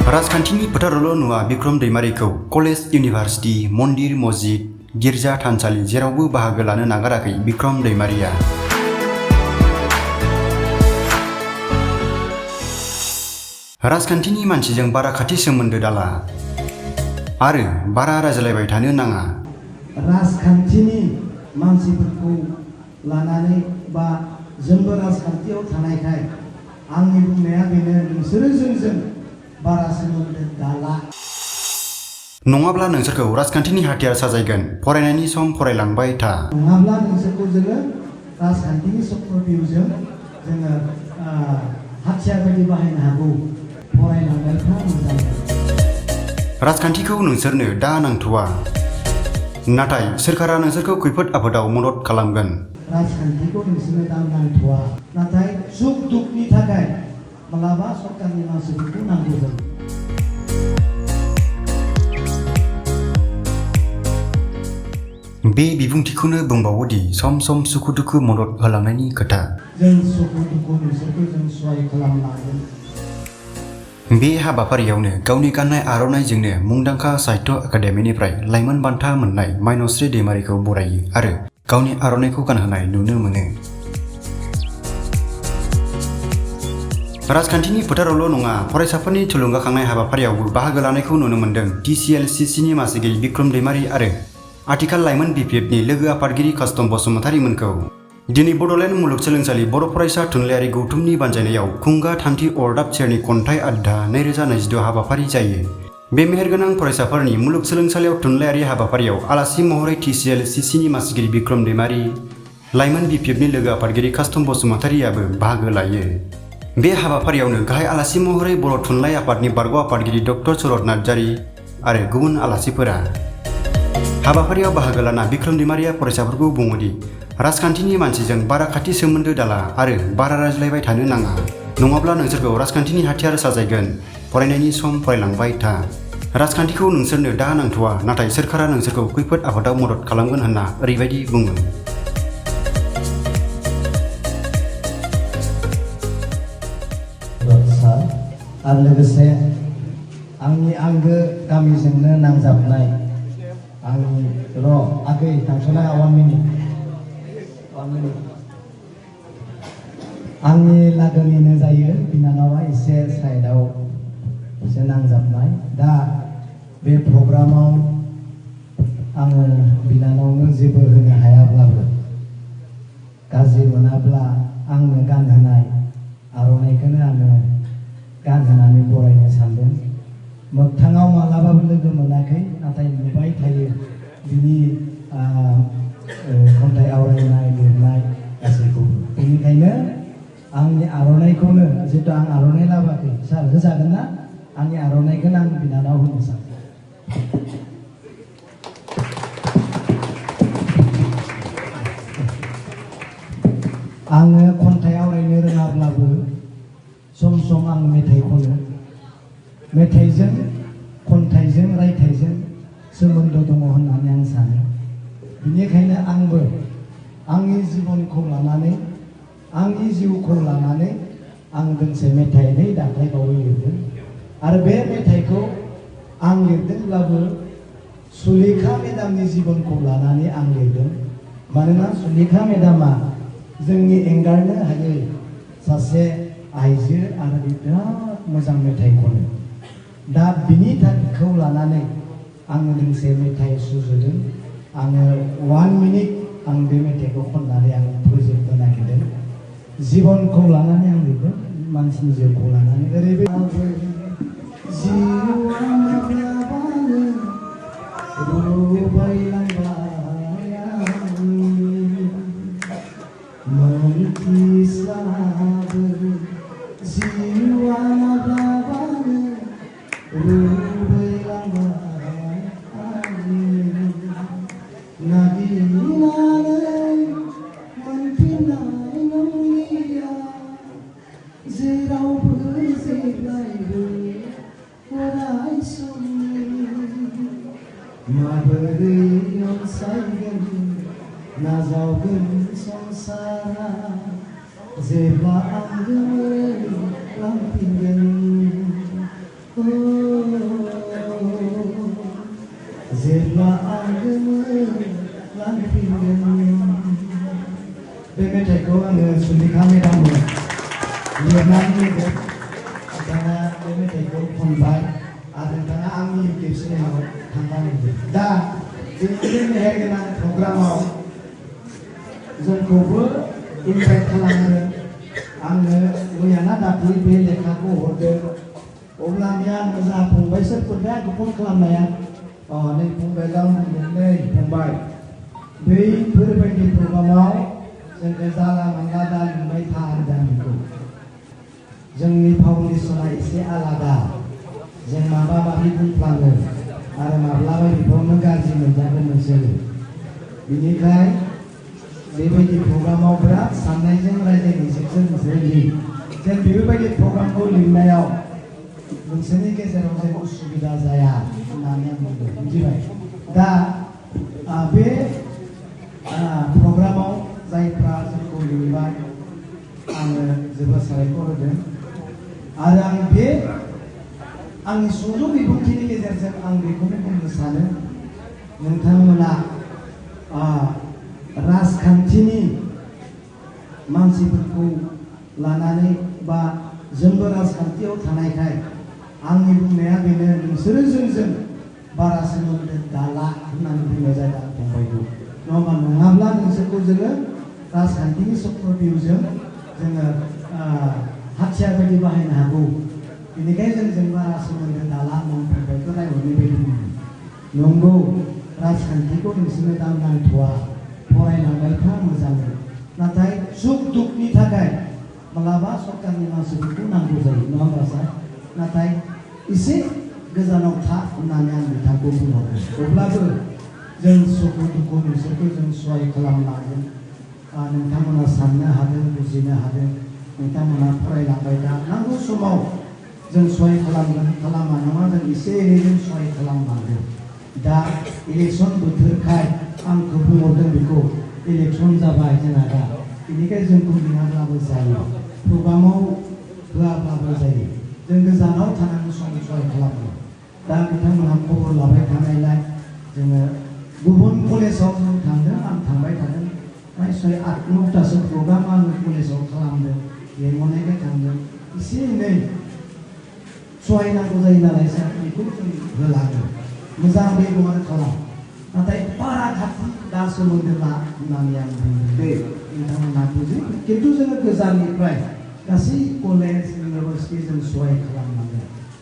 राजखान्थिनि फोथारावल' नुवा Bikram दैमारिखौ college, university, मन्दिर, मस्जिद, गिर्जा, थानसालि जेरावबो बाहागो लानो नागाराखै बिक्रम दैमारिया। राजखान्थिनि मानसिजों बारा खाथि सोमोन्दो दाला आरो बारा रायज्लायबाय थानो नाङा। राजखान्थिनि मानसिफोरखौ लानानै बा जोंबो राजखान्थियाव थानायखाय आंनि बुंनाया बेनो, नोंसोरो जोंजों बारा सोमोन्दो दाला। नङाब्ला नोंसोरखौ राजखान्थिनि हाथियार साजायगोन। फरायनायनि सम फरायलांबाय था। नङाब्ला नोंसोरखौ जोङो राजखान्थिनि चक्रबिउजों जोङो हाथियार बायदि बाहायनो हागौ। फरायलांबाय था मोजां। राजखान्थिखौ नोंसोरनो दा नांथ'वा, नाथाय सोरखारा नोंसोरखौ खैफोद आफोदाव मदद खालामगोन। राजखान्थिखौ नोंसोरनो दा नांथ'वा, नाथाय सुख दुखनि थाखाय मालाबा सरकारनि मानसिफोरखौ नांगौ जायो। बे बिबुंथिखौनो बुंबावोदि सम सम सुखु दुखु मदद होलांनायनि खोथा। जों सुखु दुखु नोंसोरखौ जों सहाय खालामलांगोन। बे हाबाफारियावनो गावनि गाननाय आर'नाइजोंनो मुंदांखा साहित्य एकाडेमिनिफ्राय लाइमोन बान्था मोननाय माइनस्रि दैमारिखौ बरायो आरो गावनि आर'नाइखौ गानहोनाय नुनो मोनो। राजखान्थिनि फोथारावल' नङा, फरायसाफोरनि थुलुंगाखांनाय हाबाफारियावबो बाहागो लानायखौ नुनो मोन्दों TCLCCनि मासिगिरि बिक्रम दैमारि आरो आथिखाल लाइमोन BPFनि लोगो आफादगिरि कास्टम बसुमतारी मोनखौ। दिनै बड'लेण्ड मुलुगसोलोंसालि बर' फरायसा थुनलाइयारि गौथुमनि बानजायनायाव खुंगा थामथि अरदाब चेरनि खन्थाइ आद्दा 2026 हाबाफारि जायो। बे मेहेरगोनां फरायसाफोरनि मुलुगसोलोंसालियाव थुनलाइयारि हाबाफारियाव आलासि महरै TCLCCनि मासिगिरि बिक्रम दैमारि, लाइमोन BPFनि लोगो आफादगिरि कास्टम बसुमतारीयाबो बाहागो लायो। बे हाबाफारियावनो गाहाय आलासि महरै बर' थुनलाइ आफादनि बारग' आफादगिरि डक्टर सुरत नार्जारी आरो गुबुन आलासिफोरा। हाबाफारियाव बाहागो लाना बिक्रम दैमारिया फरायसाफोरखौ बुङोदि राजखान्थिनि मानसिजों बारा खाथि सोमोन्दो दाला आरो बारा रायज्लायबाय थानो नाङा, नङाब्ला नोंसोरखौ राजखान्थिनि हाथियार साजायगोन। फरायनायनि सम फरायलांबाय था। राजखान्थिखौ नोंसोरनो दा नांथ'वा, नाथाय सोरखारा नोंसोरखौ खैफोद आफोदाव मदद खालामगोन होनना ओरैबायदि बुङो। आरो लोगोसे आंनि आंगो गामिजोंनो नांजाबनाय आंनि आगै थांस'नाय आंनि लागोनिनो जायो। बिनानावा एसे साइडआव एसे नांजाबनाय। दा बे प्रग्रामाव आङो बिनानावनो जेबो होनो हायाब्लाबो, गाज्रि मोनाब्ला आंनो गानहोनाय आर'नाइखौनो आङो गानहोनानै बरायनो सानदों। मोगथाङाव मालाबाबो लोगो मोनाखै, नाथाय नुबाय थायो बिनि खन्थाइ आवरायनाय लिरनाय गासैखौबो। बेनिखायनो आंनि आर'नाइखौनो, जितु आं आर'नाइ लाबोआखै, सार होजागोन ना? आंनि आर'नाइखौनो आं बिनानाव होनो सानदों। आङो खन्थाइ आवरायनो रोङाब्लाबो सम सम आं मेथाइ खनो। मेथाइजों, खन्थाइजों, रायथाइजों सोमोन्दो दङ होननानै आं सानो। बेनिखायनो आंबो आंनि जिबनखौ लानानै, आंनि जिउखौ लानानै आं दोंसे मेथाइ दाख्लैबावै लिरदों। आरो बे मेथाइखौ आं लिरदोंब्लाबो सुलेखा मेदामनि जिबनखौ लानानै आं लिरदों। मानोना सुलेखा मेदामा जोंनि एंगारनो हायै सासे आइजो आरो बिराद मोजां मेथाइ खनो। दा बिनि थाखायखौ लानानै आङो दोंसे मेथाइ सुजुदों। आङो 1 मिनिट आं बे मेथाइखौ खननानै आं फोजोबनो नागिरदों। जिबनखौ लानानै आं लिरदों, मानसिनि जिउखौ लानानै। ओरैबायदि माबोरै अनसायगोन नाजावगोन संसारा जेब्ला आंबो लांफिनगोन जेब्ला आङो लांफिनगोन बे मेथाइखौ आङो सुलेखा मेदामनो लिरनानै होदों नोंथाङा बे मेथाइखौ खनबाय आरो नोंथाङा आंनि इउटिउब चेनेलाव थांनानै दा जोंनि मेहेर गोनां प्रग्रामाव जोंखौबो इनभाइट खालामदों आङो मैयाना दाख्लै बे लेखाखौ हरदों अब्लानिया आङो जा फंबायफोरखौ आंखौ फन खालामनाया नै फंबाय गावनो नै फंबाय बैफोरबायदि प्रग्रामाव जोंखौ जाला मांला दा लिंबाय था होनदों आंखौ जोंनि फाउन्डेसना एसे आलादा जों माबा माबि बुंफ्लाङो आरो माब्लाबा बेफोरावनो गाज्रि मोनजागोन नोंसोरो बेनिखाय बेबायदि प्रग्रामाव बिराद साननायजों रायज्लायनायजों नोंसोरो लिं जों बेफोरबायदि प्रग्रामखौ लिंनायाव नोंसोरनि गेजेराव जेबो उसुबिदा जाया होननानै आं बुंदों बुजिबाय दा बे प्रग्रामाव जायफ्रा जोंखौ लिंबाय आङो जोबोद साबायखर होदों आरो आं बे आंनि सुंद' बिबुंथिनि गेजेरजों आं बेखौनो बुंनो सानो नोंथांमोना राजखान्थिनि मानसिफोरखौ लानानै बा जोंबो राजखान्थियाव थानायखाय आंनि बुंनाया बेनो नोंसोरो जोंजों बारा सोमोन्दो दाला होननानै बुंनाय जादों फंबायखौ नङाब्ला नोंसोरखौ जोङो राजखान्थिनि चक्रबिउजों जोङो हाथियार बायदि बाहायनो हागौ बेनिखायनो जों बारा सोमोन्दो दाला होननानै फंबायखौ रायहरनाय बायदि बुंदों नंगौ राजखान्थिखौ नोंसोरनो दा नांथ'वा फरायलांबाय था मोजाङै नाथाय सुख दुखनि थाखाय मालाबा सरकारनि मानसिफोरखौ नांगौ जायो नङा होमबा सार नाथाय एसे गोजानाव था होननानै आं बिथांखौ बुंहरदों अब्लाबो जों सुखु दुखु नोंसोरखौ जों सहाय खालामलांगोन नोंथांमोना साननो हादों बुजिनो हादों नोंथांमोना फरायलांबाय दा नांगौ समाव जों सहाय खालामगोन खालामा नङा जों एसे एनै जों सहाय खालामलांगोन दा इलेक्सन बोथोरखाय आंखौ बुंहरदों बेखौ इलेक्सन जाबाय जोंहा दा बेनिखायनो जोंखौ लिङाब्लाबो जायो प्रग्रामाव होआब्लाबो जायो जों गोजानाव थानानै सहाय खालामो दा बिथांमोनहा खबर लाबाय थानायलाय जोङो गुबुन कलेजाव जों थांदों आं थांबाय थादों फ्राय 8-9तासो प्रग्राम आङो कलेजाव खालामदों लेंहरनायखाय थांदों एसे एनै सहायनांगौ जायो नालाय सार बेखौ जों होलाङो मोजां बेबहार खालाम नाथाय बारा खाथि दा सोमोन्दो ला होननानै आं बुंदों दे नोंथांमोनहा बुजि खिन्थु जोङो गोजाननिफ्राय गासै कलेज इउनिभारसिटि जों सहाय खालामनांगोन